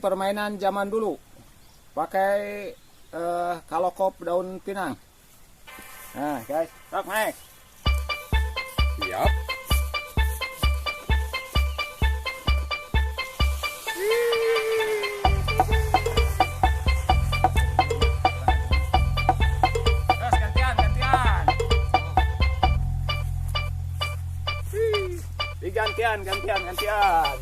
permainan zaman dulu. Pakai kalokop daun pinang. Nah, guys, sok naik. Siap. Terus gantian, gantian. Digantian, gantian, gantian.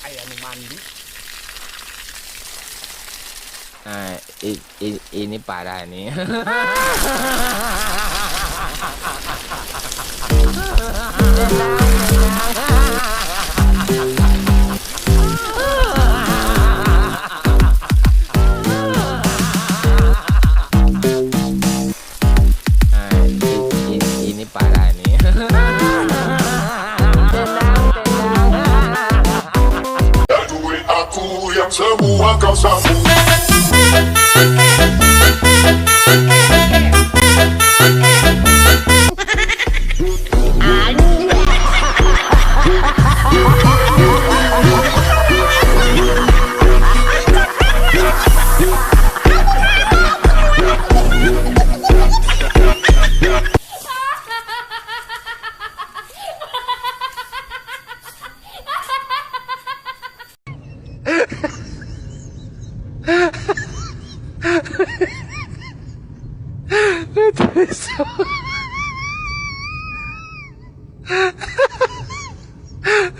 Aya nu mandi. Nah, ini parah nih. Nah, ini parah nih. Duit aku yang semua kau sapu.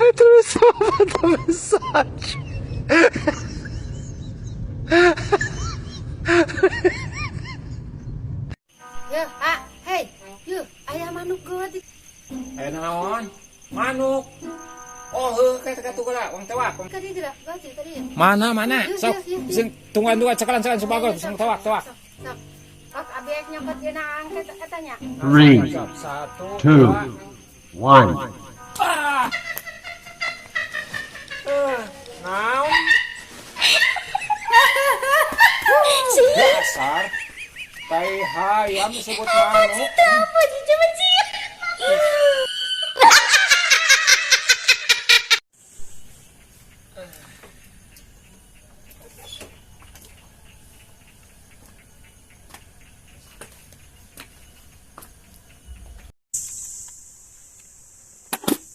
Atravessou a mandar mensagem. Ya, ah, hei, yuk, aya manuk geutik. Aya naon? Manuk. Oh, heuh kayak katu geura, wong tewak. Kadi geura, geutik kadi. Mana mana? Yuk, Sok, yuk, yuk. sing tungguan dua cekalan cekalan subagol, sing tewak tewak. Sok, sok. Sok abi ek nyokot dina angket eta nya. 3, Sok, satu, 2, dua. 1. Ah. Naon? Dasar. Tai hayam disebut manuk.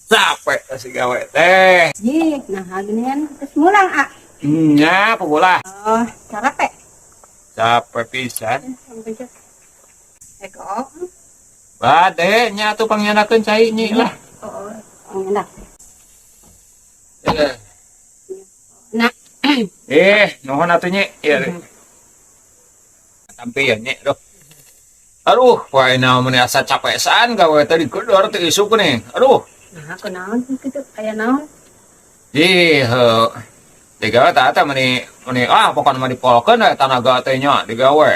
Capek kasih gawe teh. Jik, nah ginian terus mulang ah. Nya, pebola. Oh, capek. Capek pisan. Eko. Bade nya tuh pangyanakeun cai nyi lah. Oh, enak. Eh, Nah, nuhun atuh nyi. Ieu. Tampi ya nyi, duh. Aduh, poe naon mun asa capesan gawe teh digedor teh isuk nih. Aduh. Nah, aku naon kitu aya naon? Ih, heuh. Digawe tah teh meuni meuni ah pokona mah dipolkeun we tanaga teh nya digawe.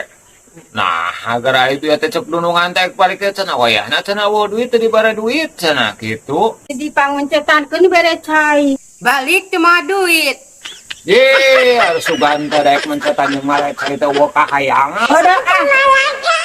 Nah, agar itu ya teh cek dunungan teh balik teh cenah wayahna cenah eueuh duit teh dibere duit cenah kitu. Di panguncetankeun bere cai. Balik teu mawa duit. Ye, harus sugan teh daek mencetan jeung mare cai teh eueuh kahayangan. Bodoh ah.